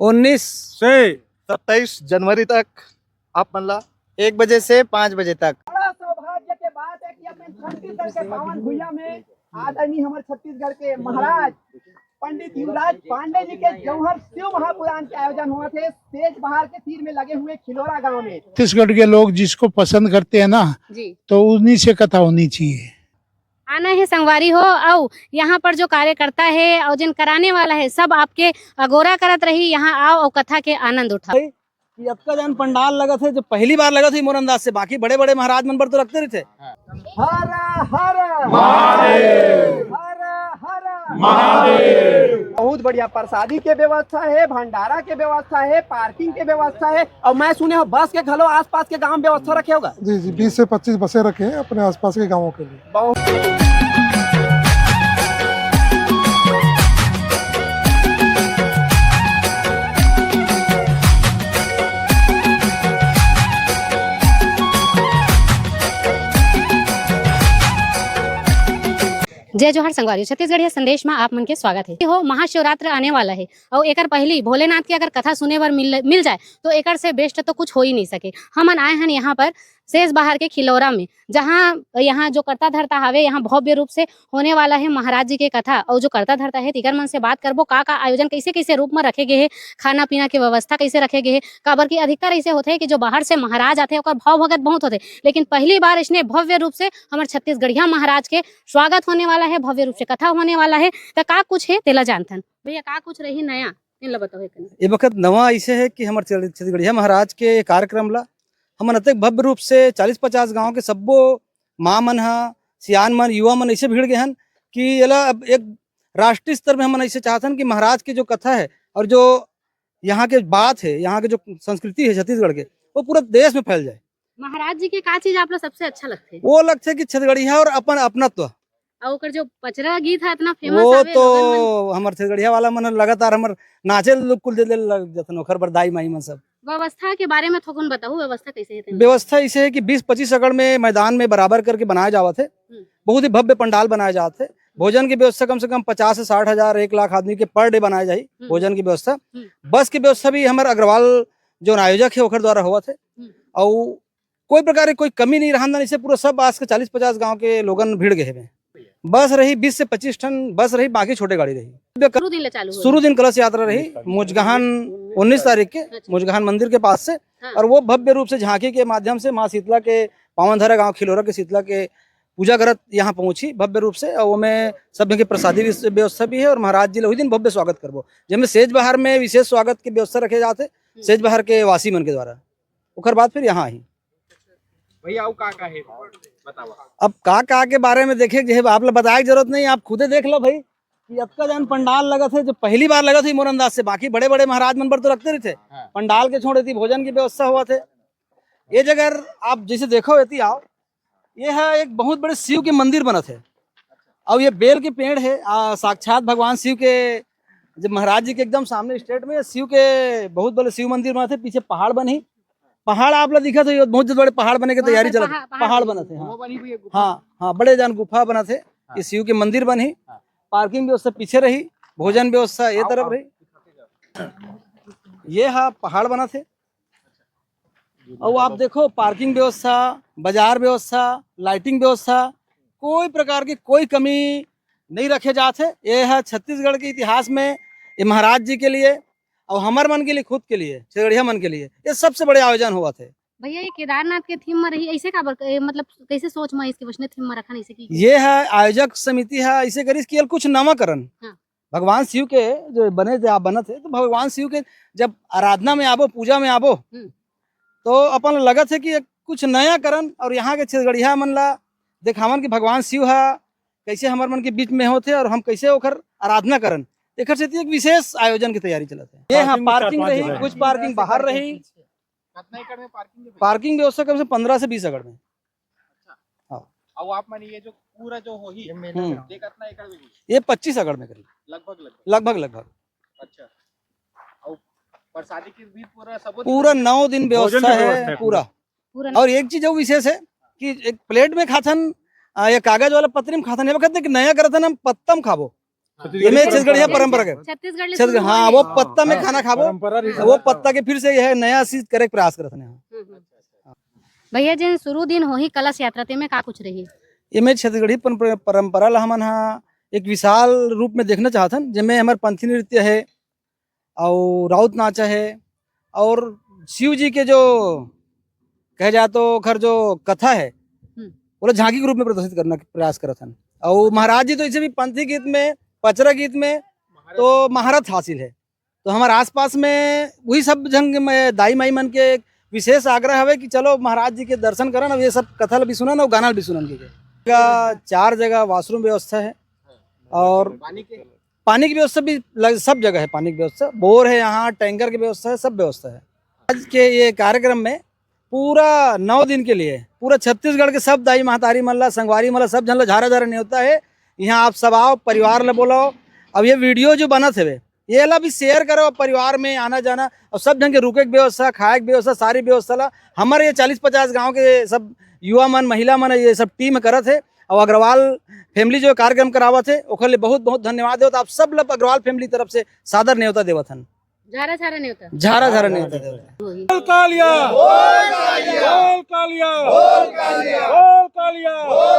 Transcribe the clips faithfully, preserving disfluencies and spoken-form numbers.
उन्नीस से सत्ताईस जनवरी तक आप मन ला एक बजे से पाँच बजे तक। बड़ा सौभाग्य के बात है कि अपने छत्तीसगढ़ के पावन भुइया में आदरणीय हमारे छत्तीसगढ़ के महाराज पंडित युवराज पांडे जी के जौहर शिव महापुराण के आयोजन हुआ थे सेज बहार के तीर में लगे हुए खिलोरा गांव में। छत्तीसगढ़ के लोग जिसको पसंद करते हैं ना, जी। तो उन्हीं से कथा होनी चाहिए। आना है संगवारी हो, अउ यहाँ पर जो कार्यकर्ता है और जिन कराने वाला है, सब आपके अगोरा करत रही। यहाँ आओ और कथा के आनंद उठाओ। कि अतका जन पंडाल लगत है, जो पहली बार लगत है मोर अंदाज से, बाकी बड़े-बड़े महाराज मन बर तो लगते रहिथे। हर हर महादेव। हर हर महादेव। बहुत बढ़िया प्रसादी के व्यवस्था है, भंडारा के व्यवस्था है, पार्किंग के व्यवस्था है, और मैं सुने हो बस के घलो आसपास के गांव व्यवस्था रखे होगा। जी जी, बीस से पच्चीस बसें रखे हैं अपने आसपास के गांवों के लिए। बहुत जय जोहार संगवारी, छत्तीसगढ़िया संदेश में आप मन के स्वागत है। हो महाशिवरात्र आने वाला है और एकर पहली भोलेनाथ की अगर कथा सुने बर मिल, मिल जाए तो एकर से बेस्ट तो कुछ हो ही नहीं सके। हमन आए हन यहाँ पर सेज बहार के खिलोरा में, जहाँ यहाँ जो कर्ता धर्ता हावे, यहाँ भव्य रूप से होने वाला है महाराज जी के कथा। और जो कर्ता धर्ता है तिकर मन से बात करबो का का आयोजन कैसे कैसे रूप में रखे गए है, खाना पीना के व्यवस्था कैसे रखे गए है, काबर कि अधिकतर ऐसे होते हैं कि जो बाहर से महाराज आते हैं ओकर भाव भगत बहुत होते हैं, लेकिन पहली बार इसने भव्य रूप से हमारे छत्तीसगढ़िया महाराज के स्वागत होने वाला है, भव्य रूप से कथा होने वाला है। तो का कुछ है तेला जानथन भैया, का कुछ रही नया, तेन ला बताओ एक कनी। ये बखत नवा ऐसे है कि हमारे छत्तीसगढ़िया महाराज के कार्यक्रम ला हमन अतेक भव्य रूप से चालीस पचास गांव के सब्बो माँ मन ह, सियान मन, युवा मन ऐसे भिड़ गए हन कि एला अब एक राष्ट्रीय स्तर में हमन ऐसे चाहत हन कि महाराज के जो कथा है और जो यहाँ के बात है, यहाँ के जो संस्कृति है छत्तीसगढ़ के, वो पूरा देश में फैल जाए। महाराज जी के का चीज आप लोग सबसे अच्छा लगथे? वो लगथे कि छत्तीसगढ़िया और अपन अपनत्व। और ओकर जो पचरा गीत है इतना फेमस वो आवे तो लोगन मन। हमर छत्तीसगढ़िया वाला मन लगातार हमर नाचे लोग कुल दे लग जथन ओकर बर दाई माई मन सब। व्यवस्था के बारे में थोकन बताओ, व्यवस्था कैसे है तेन? व्यवस्था इसे है कि बीस पच्चीस एकड़ में मैदान में बराबर करके बनाया जावत है। हम्म। बहुत ही भव्य पंडाल बनाया जात है। भोजन की व्यवस्था कम से कम पचास से साठ हजार, एक लाख आदमी के पर डे बनाया जाही। हम्म। भोजन की व्यवस्था, हम्म। बस की व्यवस्था भी हमर अग्रवाल जो आयोजक है ओकर द्वारा होवत है। हम्म। और कोई प्रकार की कोई कमी नहीं रहन, इसे पूरा सब आज के चालीस पचास गांव के लोगन भिड़ गए हैं। बस रही बीस से पच्चीस ठन बस रही, बाकी छोटे गाड़ी रही। शुरू दिन ले चालू हो शुरू रही। दिन कलश यात्रा रही मुजगहान उन्नीस तारीख के अच्छा। मुजगहान मंदिर के पास से। हाँ। और वो भव्य रूप से झांकी के माध्यम से माँ शीतला के पावन धरा गांव खिलोरा के शीतला के पूजा करत यहाँ पहुंची भव्य रूप से। और ओमे सब के प्रसादी विस-, व्यवस्था भी है और महाराज जी ला वही दिन भव्य स्वागत करबो, जेमे सेज बहार में विशेष स्वागत के व्यवस्था रखे जाते हम्म। सेज बहार के वासी मन के द्वारा। ओकर बाद फिर यहाँ आई। भैया, अउ का का है बतावा। अब का का के बारे में देखे के जे आप ला बताए के जरूरत नहीं, आप खुदे देख लो भाई कि अतका जन पंडाल लगत है, जो पहली बार लगत है मोर अंदाज से, बाकी बड़े बड़े महाराज मन पर तो रखते रहिथे। हाँ। पंडाल के छोड़ देती, भोजन की व्यवस्था होवत है। ये जगह आप जैसे देखो, एती आओ, ये है एक बहुत बड़े शिव के मंदिर बनत है। और ये बेल के पेड़ है, आ, साक्षात भगवान शिव के, जब महाराज जी के एकदम सामने स्टेट में शिव के बहुत बड़े शिव मंदिर बनत है, पीछे पहाड़ बनी, पहाड़ आप ला दिखत है, ये बहुत बड़े पहाड़ बने के वहाँ तैयारी पर चलत है। पहाड़, पहाड़ पहाड़ बनी। बनत है, हाँ। वो बनी हुई है गुफा। हाँ, हाँ, बड़े जान गुफा बनत है, हाँ। ये शिव के मंदिर बनही। हाँ। पार्किंग व्यवस्था पीछे रही, भोजन व्यवस्था ये आओ, तरफ आओ। रही। ये हा पहाड़ बनत है। और आप देखो, पार्किंग व्यवस्था, बाजार व्यवस्था, लाइटिंग व्यवस्था, कोई प्रकार की कोई कमी नहीं रखे जात है। ये है छत्तीसगढ़ के इतिहास में, ये महाराज जी के लिए और हमर मन के लिए, खुद के लिए, छेगड़िया मन के लिए, ये सबसे बड़े आयोजन हुआ थे। भैया, ये केदारनाथ के थीम में रही, ऐसे काबर, ए, मतलब, कैसे सोच में इसके वैष्णव थीम में रखन, ऐसे की? ये है आयोजक समिति है, ऐसे करिस कि कुछ नवा करन। हाँ। भगवान शिव के जो बने, जो आप बनत है, तो भगवान शिव के जब आराधना में आबो, पूजा में आबो, हम्म। तो अपन लगत है कि एक कुछ नया करन और यहाँ के छत्तीसगढ़िया मन ला देखावन कि भगवान शिव हा कैसे हमर मन के बीच में होथे और हम कैसे ओकर आराधना करन। एकर सेती एक विशेष आयोजन की तैयारी चलत है। ये हाँ, पार्किंग में पार्किंग चार पाँच रही, जगह कुछ है। पार्किंग बाहर रही। कितना एकड़ में पार्किंग है भैया? पार्किंग व्यवस्था कम से पन्द्रह से बीस एकड़ में। अच्छा। हाँ। अब आप माने ये जो पूरा जो होही, ये मेला हम्म। ग्राउंड। ये कितना एकड़ में होही? ये पच्चीस एकड़ में करीब। लगभग, लगभग। लगभग, लगभग। अच्छा। और प्रसादी की भी पूरा सबो पूरा दिन नौ दिन भोजन व्यवस्था की है, व्यवस्था है पूरा। पूरा। पूरा। और एक चीज और विशेष है कि एक प्लेट में खाथन, आ, ये कागज वाला पत्री में खाथन, ये वक्त एक नया करथन, हम पत्तम खाबो। ये में छत्तीसगढ़िया परंपरा के। छत्तीसगढ़ ले छत्तीस-, शुरू हाँ, हुआ वो है। पत्ता में हाँ, खाना खाबो। परंपरा रीति वो रिवाज। पत्ता के फिर से यह नया चीज करे के प्रयास करत हन। हम्म, हम्म। भैया, जेन शुरू दिन होही कलश यात्रा, तेमे का कुछ रही? ये में छत्तीसगढ़ी परंपरा, परंपरा ला हमन हा एक विशाल रूप में देखना चाहत हन, जेमे हमर पंथी नृत्य है, अउ राउत नाचा है, और शिव जी के जो कहे जाए तो ओखर जो कथा है, हम्म। ओला झांकी के रूप में प्रदर्शित करना के प्रयास करत हन। अउ महाराज जी तो इसे भी पंथी गीत में, पचरा गीत में तो महारत हासिल है। तो हमारे आसपास में वही सब झन में दाई माई मन के एक विशेष आग्रह हवे कि चलो महाराज जी के दर्शन करन, अब ये सब कथा ला भी सुनन और गाना ला भी सुनन के। का चार जगह वॉशरूम व्यवस्था है और पानी की व्यवस्था भी लग-, सब जगह है, पानी की व्यवस्था, बोर है यहाँ, टैंकर की व्यवस्था है, सब व्यवस्था है। आज के ये कार्यक्रम में पूरा नौ दिन के लिए पूरा छत्तीसगढ़ के सब दाई महतारी मन ला, संगवारी मन ला, सब झन ला झारा झारा नेवता है। यहाँ आप सब आओ, परिवार ला बोलाओ। अब ये वीडियो जो बनत हवे, ये ला भी शेयर करो, परिवार में आना जाना, और सब झन के रुके के व्यवस्था, खाए के व्यवस्था, सारी व्यवस्था ला हमारे ये चालीस पचास गांव के सब युवा मन, महिला मन, ये सब टीम करत है। और अग्रवाल फैमिली जो कार्यक्रम करावत है, ओकर लिए बहुत बहुत धन्यवाद देवत। आप सब ला अग्रवाल फैमिली तरफ से सादर नेवता देवत हन। झारा झारा नेवता। झारा झारा नेवता देवता। बोल कालिया। बोल कालिया। बोल कालिया। बोल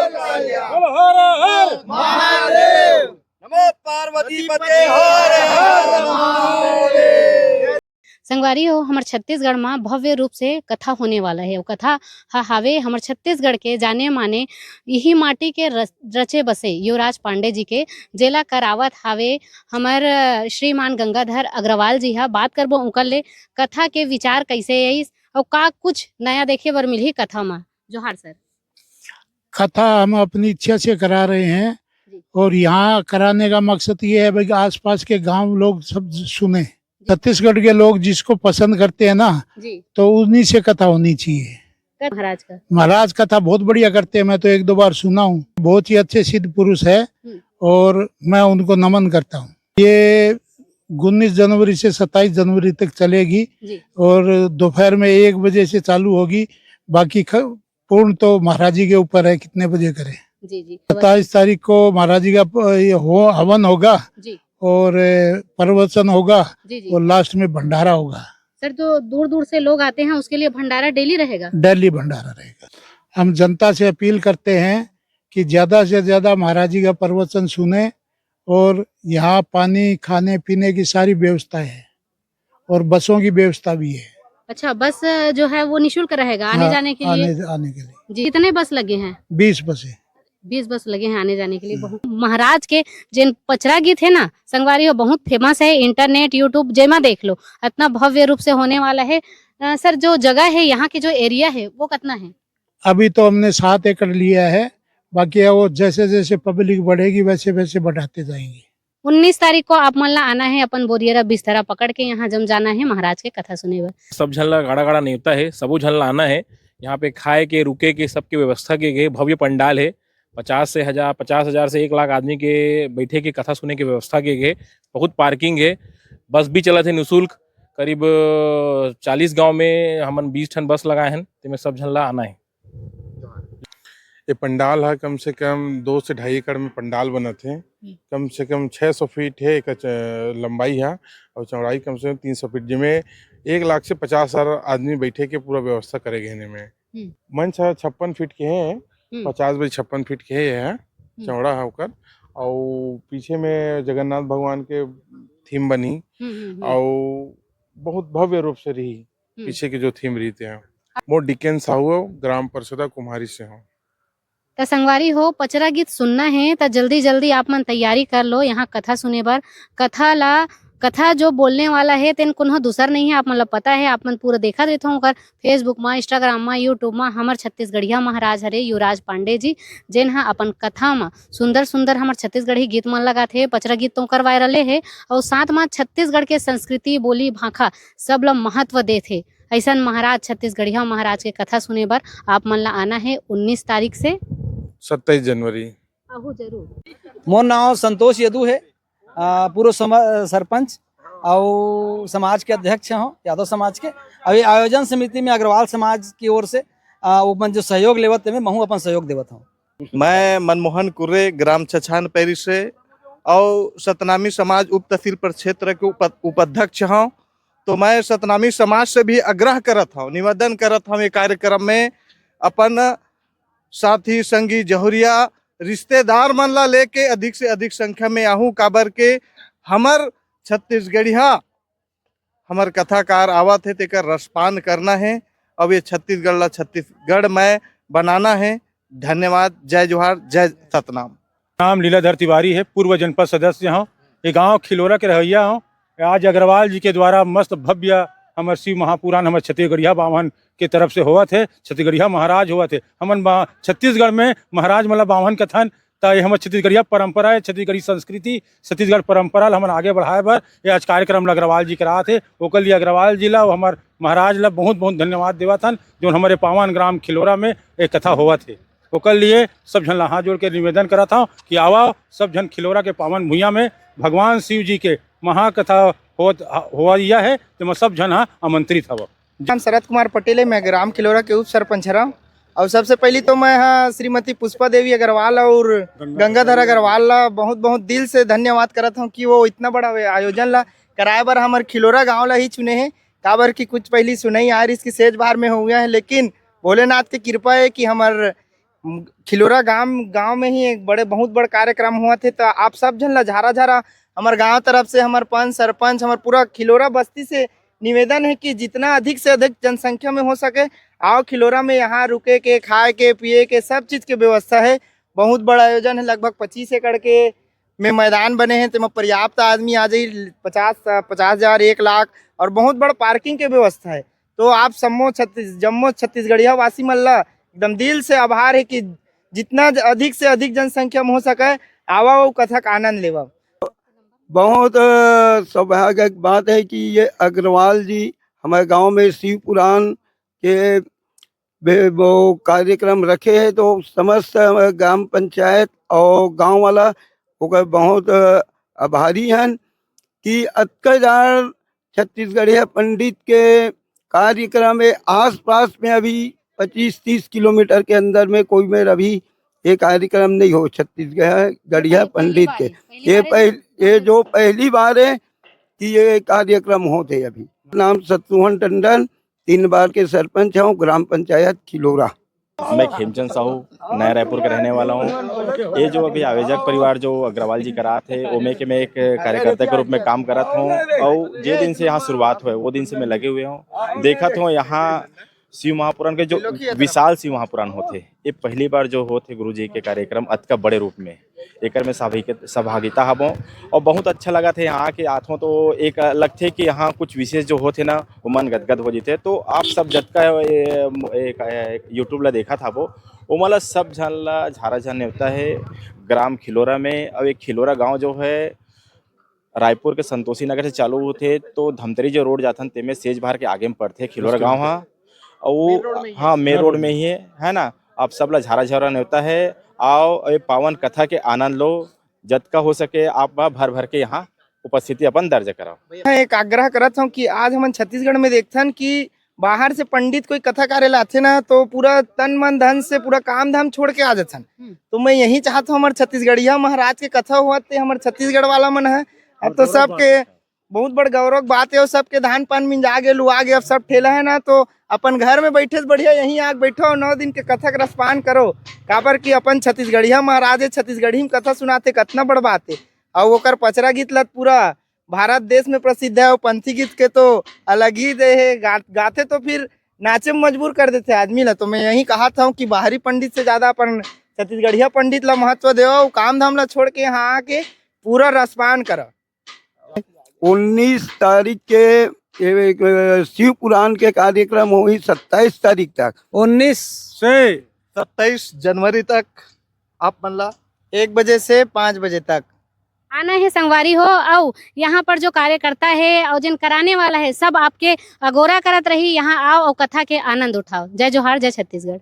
कालिया। बोल हर हर। नमो पार्वती पते हर हर महादेव। संगवारी हो, हमर छत्तीसगढ़ म भव्य रूप से कथा होने वाला है। वो कथा ह-, हावे हमर छत्तीसगढ़ के जाने माने इही माटी के रस-, रचे बसे युवराज पांडे जी के, जेला करावत हावे हमर, अ, श्रीमान गंगाधर अग्रवाल जी ह। बात करबो उनकर ले कथा के विचार कैसे आइस अउ का कुछ नया देखे बर मिलही कथा म। जोहार सर। कथा हम अपनी इच्छा से करा रहे हैं जी। और यहाँ कराने का मकसद ये है भाई कि आसपास के गांव लोग सब सुने। छत्तीसगढ़ के लोग जिसको पसंद करते हैं ना, जी। तो उन्हीं से कथा होनी चाहिए। कर महाराज का। महाराज कथा बहुत बढ़िया करते हैं, मैं तो एक दो बार सुना हूँ। बहुत ही अच्छे सिद्ध पुरुष है हम्म। और मैं उनको नमन करता हूँ। ये उन्नीस जनवरी से सत्ताईस जनवरी तक चलेगी जी। और दोपहर में एक बजे से चालू होगी। बाकी ख-, पूर्ण तो महाराज जी के ऊपर है कितने बजे करें। जी, जी। सत्ताईस तारीख को महाराज जी का प-, ये हो-, हवन होगा जी। और, ए, प्रवचन होगा जी, जी। और लास्ट में भंडारा होगा। सर, जो दूर-दूर से लोग आते हैं, उसके लिए भंडारा डेली रहेगा? डेली भंडारा रहेगा। हम जनता से अपील करते हैं कि ज़्यादा से ज़्यादा महाराज जी का प्रवचन सुने और यहाँ पानी, खाने पीने की सारी व्यवस्था है और बसों की व्यवस्था भी है। अच्छा, बस जो है वो निशुल्क रहेगा आने हाँ, जाने के लिए? आने, आने के लिए। जी, कितने बस लगे हैं? बीस बसें। बीस बस लगे हैं आने जाने के लिए। हम्म। बहुत महाराज के जिन पचरा गीत है ना संगवारी, वो बहुत फेमस है, इंटरनेट, YouTube जेमा देख लो, इतना भव्य रूप से होने वाला है। अ, सर, जो जगह है, यहाँ के जो एरिया है, वो कितना है? अभी तो हमने सात एकड़ लिया है, बाकी वो जैसे जैसे पब्लिक बढ़ेगी वैसे वैसे बढ़ाते जाएंगे। उन्नीस तारीख को आप मन ला आना है, अपन बोरियरा बिस्तरा पकड़ के यहाँ जम जाना है महाराज के कथा सुने बर। सब झन ला गाड़ा गाड़ा नेवता है, सबो झन ला आना है। यहाँ पे खाए के, रुके के, सबके व्यवस्था के गे भव्य पंडाल है। पचास से हजार, पचास हजार से एक लाख आदमी के बैठे के, कथा सुने के व्यवस्था के गे। बहुत पार्किंग है, बस भी चलत है निशुल्क। करीब चालीस गांव में हमन बीस ठन बस लगाए हन, तेमे सब झन ला आना है। ये पंडाल ह कम से कम दो से ढाई एकड़ में पंडाल बनत हे। हम्म। कम से कम छह सौ फीट हे एकर च-, लंबाई ह, और चौड़ाई कम से कम तीन सौ फीट, जेमे एक लाख से पचास हजार आदमी बैठे के पूरा व्यवस्था करे गए हे एमे। हम्म। मंच ह छप्पन फीट के हे, हम्म। पचास बाई छप्पन फीट के हे, ये ह हम्म। चौड़ा ह ओकर। और पीछे में जगन्नाथ भगवान के थीम बनी हम्म, हम्म, हम्म। और बहुत भव्य रूप से रही। हम्म। पीछे के जो थीम रहिथे। मोर डिकेन साहू हो, ग्राम परसदा कुम्हारी से हो। त संगवारी हो, पचरा गीत सुनना हे त जल्दी जल्दी आप मन तैयारी कर लो यहाँ कथा सुने बर। कथा ला, कथा जो बोलने वाला हे तेन कोनो दूसर नहीं हे, आप मन ला पता हे, आप मन पूरा देखत रहिथो ओकर Facebook मा, Instagram मा, YouTube मा। हमर छत्तीसगढ़िया महाराज हरे युवराज पांडे जी, जेन ह अपन कथा मा सुंदर सुंदर हमर छत्तीसगढ़ी गीत मन ला गाथे, पचरा गीत तो ओकर वायरले हे, और साथ मा छत्तीसगढ़ के संस्कृति, बोली, भाखा सब ला महत्व देथे। अइसन महाराज, छत्तीसगढ़िया महाराज के कथा सुने बर आप मन ला आना हे उन्नीस तारीख से। सत्ताईस जनवरी। आहू जरूर। मोर नाव संतोष यदु हे, आ, पूर्व सम-, सरपंच अउ समाज के अध्यक्ष हों, यादव समाज के। अउ ये आयोजन समिति में अग्रवाल समाज की ओर से, आ, वो मन जो सहयोग लेवत हे, महूँ अपन सहयोग देवत हों। मैं मनमोहन कुर्रे, ग्राम छछान पैरिश से, और सतनामी समाज उप तहसील प्रक्षेत्र के उप-, उपाध्यक्ष हूँ। तो मैं सतनामी समाज से भी आग्रह करत हूँ, निवेदन करत हूँ, ये कार्यक्रम में अपन साथी, संगी, जहुरिया, रिश्तेदार मन ला लेके अधिक से अधिक संख्या में आहू, काबर के हमर छत्तीसगढ़िया, हमर कथाकार आवत हे, तेकर रसपान करना हे। अब ये छत्तीसगढ़ ला छत्तीसगढ़ में बनाना हे। धन्यवाद। जय जोहार, जय सतनाम। नाम लीलाधर तिवारी है, पूर्व जनपद सदस्य हूँ। ये गांव खिलोरा के रहैया हूँ। आज अग्रवाल जी के द्वारा मस्त भव्य हमर शिव महापुराण हमर छत्तीसगढ़िया बावन के तरफ से होवत है, छत्तीसगढ़िया महाराज होवत है। हमन बा-, छत्तीसगढ़ में महाराज मन ला बावन कथन, त ये हमर छत्तीसगढ़िया परंपरा है, छत्तीसगढ़ी संस्कृति, छत्तीसगढ़ परंपरा ला हमन आगे बढ़ाए बर ये आज कार्यक्रम ला अग्रवाल जी करात है। ओकर लिए अग्रवाल जी ला, हमर महाराज ला बहुत बहुत धन्यवाद देवत हन, जो हमरे पावन ग्राम खिलोरा में एक कथा होवत है। ओकर लिए सब झन ला हाथ जोड़ के निवेदन करत हूँ कि आवा, सब झन खिलोरा के पावन भुइयां में भगवान शिव जी के महाकथा होत, होवइया है, तेमा सब झन हा आमंत्रित हव। नाम शरद कुमार पटेल है, मैं ग्राम खिलोरा के उप सरपंच हरव। और सबसे पहली तो मैं हा श्रीमती पुष्पा देवी अग्रवाल और गंगाधर अग्रवाल ला बहुत बहुत दिल से धन्यवाद करत हूँ कि वो इतना बड़ा आयोजन ला कराए बर हमर खिलोरा गांव ला ही चुने हैं। काबर कि कुछ पहली सुनई आ रही इसकी सेज बार में हुआ है, लेकिन भोलेनाथ की कृपा है कि हमर खिलोरा गांव, गांव में ही एक बड़े, बहुत बड़ कार्यक्रम हुआ थे। तो आप सब झन ला झारा झारा हमर गांव तरफ से, हमर पंच सरपंच, हमर पूरा खिलोरा बस्ती से निवेदन है कि जितना अधिक से अधिक जनसंख्या में हो सके, आओ खिलोरा में। यहाँ रुके के, खाए के, पिए के, सब चीज के व्यवस्था है। बहुत बड़ा आयोजन है, लगभग पच्चीस एकड़ के में मैदान बने हैं, तेमा पर्याप्त आदमी आ जाई, पचास, पचास हजार, एक लाख, और बहुत बड़ पार्किंग के व्यवस्था है। तो आप सम्मो छत्तीस-, जम्मो छत्तीसगढ़िया वासी मन ला एकदम दिल से आभार है कि जितना ज-, अधिक से अधिक जनसंख्या में हो सके, आवा, वो कथा का आनंद लेवा। बहुत, अ, सौभाग्य की बात है कि ये अग्रवाल जी हमारे गांव में शिव पुराण के बे-, वो कार्यक्रम रखे हैं, तो समस्त, अ, ग्राम पंचायत और गांव वाला ओकर बहुत, अ, आभारी हन कि अतका जार छत्तीसगढ़िया पंडित के कार्यक्रम है। आसपास में अभी पच्चीस तीस किलोमीटर के अंदर में कोई में अभी ये कार्यक्रम नहीं हो छत्तीसगढ़ गढ़िया पंडित के। ये पहल-, ये जो पहली बार है कि ये कार्यक्रम होते अभी। नाम सत्सुहन टंडन, तीन बार के सरपंच हूँ, ग्राम पंचायत खिलोरा। मैं खेमचंद साहू, नया रायपुर का रहने वाला हूँ। ये जो अभी आयोजक परिवार जो अग्रवाल जी करात है, ओमे के मैं एक कार्यकर्ता के रूप में काम करत हूँ। और जे दिन से यहाँ शुरुआत हुआ है, वो दिन से मैं लगे हुए हूँ, देखत हूँ यहाँ शिव महापुराण के जो विशाल शिव महापुराण होथे, ये पहली बार जो होथे गुरु जी के कार्यक्रम अतका बड़े रूप में, एकर में सभी के सहभागिता हबो। और बहुत अच्छा लगा थे यहाँ के आथों, तो एक लगथे कि यहाँ कुछ विशेष जो होथे ना, वो मन गदगद हो जथे। तो आप सब जतका ये, ये, ये YouTube ला देखा था वो, ओमन ला सब झन ला झारा झन नेवता है ग्राम खिलोरा में। और एक खिलोरा गांव जो है रायपुर के संतोषी नगर से चालू होथे, तो धमतरी जो रोड जाथन, तेमे सेज बार के आगे में पड़थे खिलोरा गांव हा। और वो, हाँ, मेन रोड में ही है, है ना? आप सब ला झारा झारा नेवता है, आओ, ये पावन कथा के आनंद लो, जतका हो सके आप भर भर के यहाँ उपस्थिति अपन दर्ज कराओ। मैं एक आग्रह करत हूँ कि आज हमन छत्तीसगढ़ में देखथन कि बाहर से पंडित कोई कथा करे ला आथे ना, तो पूरा तन मन धन से पूरा काम धाम छोड़ के आ जाथन। हम्म। तो मैं यही चाहत हूँ, हमर छत्तीसगढ़िया महाराज के कथा हुआ ते हमर छत्तीसगढ़ वाला मन है, अब तो सबके बहुत बड़ गौरव बात है, सबके धान पान मिंजा गे, लुआ गे, अब सब ठेला है ना, तो अपन घर में बैठे से बढ़िया यहीं आके बैठो, नौ दिन के कथा के रसपान करो, काबर कि अपन छत्तीसगढ़िया महाराज है, छत्तीसगढ़ी में कथा सुनाते, कितना बड़ बात है। और ओकर पचरा गीत लत पूरा भारत देश में प्रसिद्ध है, वो पंथी गीत के तो अलग ही दे है, गा-, गाते तो फिर नाचे में मजबूर कर देते आदमी ला। तो मैं यही कहा था कि बाहरी पंडित से ज्यादा अपन छत्तीसगढ़िया पंडित ला महत्व देवा, वो काम धाम ला छोड़ के यहाँ आके पूरा रसपान करा। उन्नीस तारीख के ये एक शिव पुराण के कार्यक्रम होही सत्ताईस तारीख तक। उन्नीस से सत्ताईस जनवरी तक आप मन ला एक बजे से पाँच बजे तक आना है संगवारी हो। अउ यहाँ पर जो कार्यकर्ता है और जिन कराने वाला है, सब आपके अगोरा करत रही। यहाँ आओ और कथा के आनंद उठाओ। जय जोहार, जय छत्तीसगढ़।